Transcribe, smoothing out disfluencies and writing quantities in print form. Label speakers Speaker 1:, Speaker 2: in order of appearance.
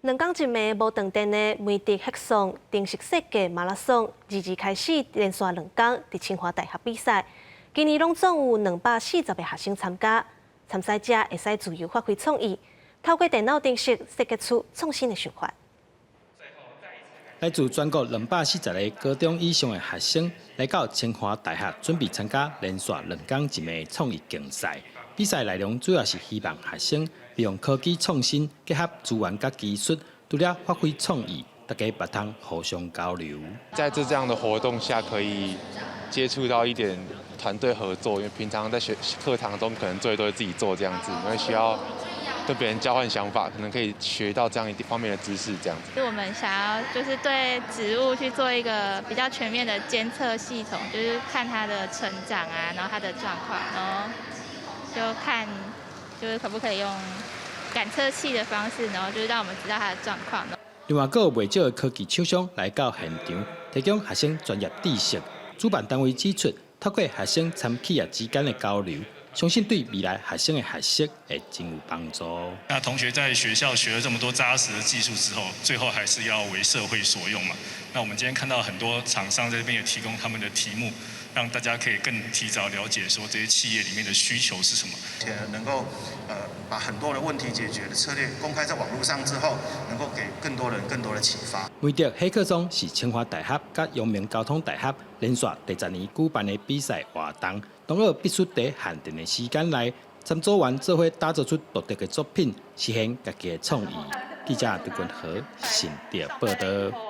Speaker 1: 2工一暝無斷電的媒體黑松程式設計馬拉松，22開始連續兩工佇清華大學比賽。今年攏總有240個學生參加，參賽者會使自由發揮創意，透過電腦程式設計出創新的想法。
Speaker 2: 來自全國240個高中以上的學生來到清華大學，準備參加連續兩工一暝創意競賽。比賽內容主要是希望學生利用科技創新，結合資源佮技術，除了發揮創意，大家嘛通互相交流。
Speaker 3: 在這樣的活動下，可以接觸到一點團隊合作，因為平常在學課堂中可能最多自己做這樣子，因為需要跟別人交換想法，可能可以學到這樣一方面的知識，這樣子。
Speaker 4: 就我們想要就是對植物去做一個比較全面的監測系統，就是看它的成長啊，然後它的狀況，然後就看就是可不可以用感測器的方式，然後就是讓我們知道它的狀況。
Speaker 2: 另外，閣有袂少的科技廠商來到現場，提供學生專業知識。主辦單位指出，透過學生參企業之間的交流，相信對未來學生的學習會真有幫助。
Speaker 5: 那同學在學校學了這麼多扎實的技術之後，最後還是要為社會所用嘛。那我們今天看到很多廠商在這邊也提供他們的題目，讓大家可以更提早了解說這些企業裡面的需求是什麼。
Speaker 6: 且能夠把很多的問題解決的策略公開在網絡上之後，能夠給更多人更多的啟發。
Speaker 2: 媒特黑客松是清華大學佮陽明交通大學連續第10年舉辦的比賽活動，同學必須佇限定的時間內，參組員做伙打造出獨特的作品，實現家己的創意。記者杜君和新竹報導。